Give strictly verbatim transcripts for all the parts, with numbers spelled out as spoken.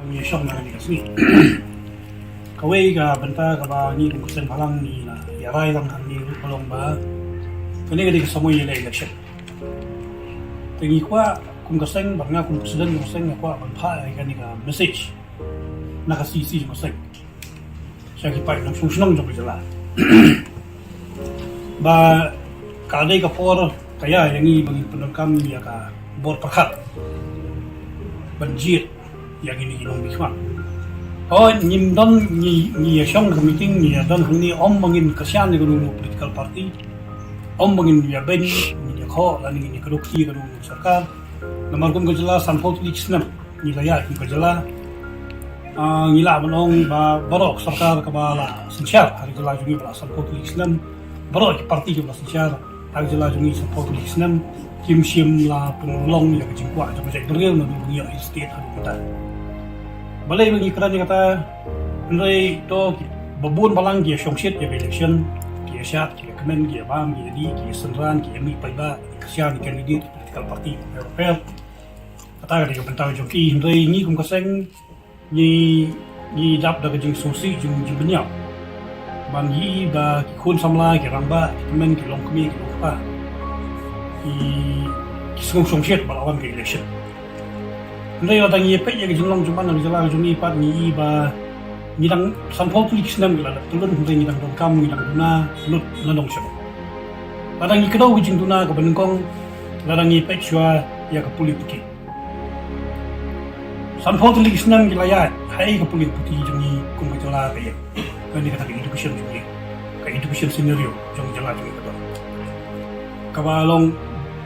Ngi shong na kane ka sngi. Kawei ka bynta kaba ngi kum ka seng bhalang ngi la ïa rai lang hangne ruh ka long ba kane ka dei ka samoi ïaleh election. Te ngi kwah kum ka seng, bad nga kum president jong ka seng, nga kwah ban phah ïa kane ka message na ka C C jong ka seng sha ki paid nongshong shnong jong ka jylla ba ka dei ka por ka ïa ïa ngi ba ngin pyndonkam ïa ka bor pyrkhat ban jied ïa ngi ngi nongmihkhmat. Hooid, ngim don, ngi, ngi ïa shong ka meeting, ngi ïa don hangne ym ba ngin kyrshan ïa kano kano political party, ym ba ngin ïa beiñ, ngin ïa khoh lane ngin ïa kdew kti ïa kano kano sorkar. Namar kum ka jylla sanphew tylli ki snem ngi la ïaid kum ka jylla. Ah, ngi lah ban ong ba baroh ka sorkar kaba la synshar ha ka jylla jong ngi ba la sanphew tylli ki snem, baroh ki party kiba la synshar ha ka jylla jong ngi sanphew tylli ki snem, kim shym la pynurlong ïa ka jingkwah jong ka jaitbynriew naduh ba ngi ïoh ïa ka state haduh mynta. Balei ba ngi kren ïa kata? Hynrei to kiba bun balang ki ïa shongshit ïa ka election, ki ïa shad, ki ïa kmen, ki ïa bam, ki ïa dih, ki ïa synran, ki ïa mih paidbah, ki ïa kyrshan ïa ki candidate, ki political party bapher bapher. Kata ka dei ka bynta jong ki, hynrei ngi kum ka seng ngi, ngi dap da ka jingsngewsih, jing, jingbynñiaw. Ba ngi ïohi ba ki khun samla, ki rangbah, ki tymmen, ki longkmie, ki longkpa, ki, ki sngew shongshit ba la wan ka election. Hynrei lada ngi ïa peit ïa ka jinglong jong man ha ka jylla ka jong ngi pat, ngi ïohi ba ngi dang sanphew tylli ki snem ngi la dep tylli, hynrei ngi dang donkam, ngi dang duna lut na nongshong. Lada ngi kdew ka jingduna kaba nyngkong, lada ngi peit shuwa ïa ka pule puthi. Sanphew tylli ki snem ki la ïaid, haei ka pule puthi jong ngi kum ka jylla ka ïeng? Kane kata ka education jong ngi, ka education scenario jong ka jylla jong ngi ka don kaba long,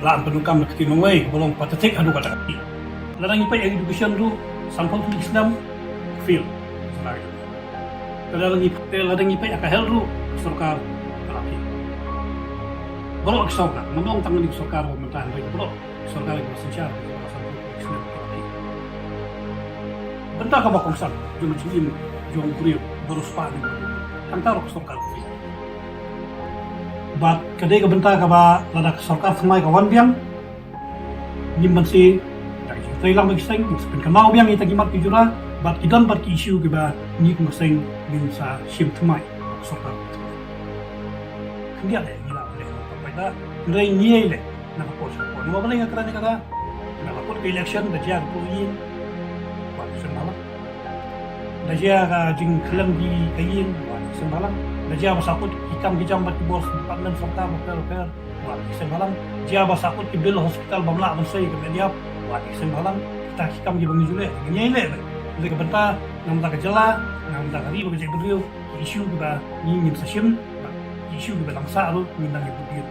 lah ban pyndonkam da ka ktien nongwei, kaba long pathetic haduh katta katta. Lada ngi peit ïa ka education ruh, sanphew tylli ki snem fail. Te lada ngi, te lada ngi peit ïa ka health ruh, ka sorkar ka la fail. Baroh ki sorkar, ngam ong tang kane ka sorkar ba mynta, hynrei baroh ki sorkar kiba la synshar, kiba la synshar, kiba la synshar. Bynta kaba kongsan jong ka jingim jong u briew, baroh spah jong u briew, hangta ruh ka sorkar ka fail. Bad ka dei ka bynta kaba lada ka sorkar thymmai ka wan biang, ngim banse da ka jingtrei lang bad ki seng, ngin sa pynkynmaw biang ïa kita ki mat ki jura, bad ki don bad ki issue kiba ngi kum ka seng ngin sa shim thymmai ka sorkar. Khyndiat eh ngi la leh, hynrei ngi ïa leh na ka por sha ka por. Namar balei nga kren ïa kata? Nga la kut ka election, da jia ka pule ïing, wat sngewbha lang. Da jia ka jingkhlem ki ka ïing, wat sngewbha lang. Da jia ba sahkut ki kam ki jam bad ki bor department sorkar bapher bapher, wat sngewbha lang. Jia ba sahkut ki bill hospital bym lah ban sei ka met ïap, wat sngewbha lang. Kita ki kam kiba ngi ju leh, ngi ïa leh. Leh ka bynta, na ka bynta ka jylla, na ka bynta ka ri bad ka jaitbynriew, ki issue kiba ngi ngin sa shim, ki issue kiba dang sah ruh ngin dang ïa bud ïa.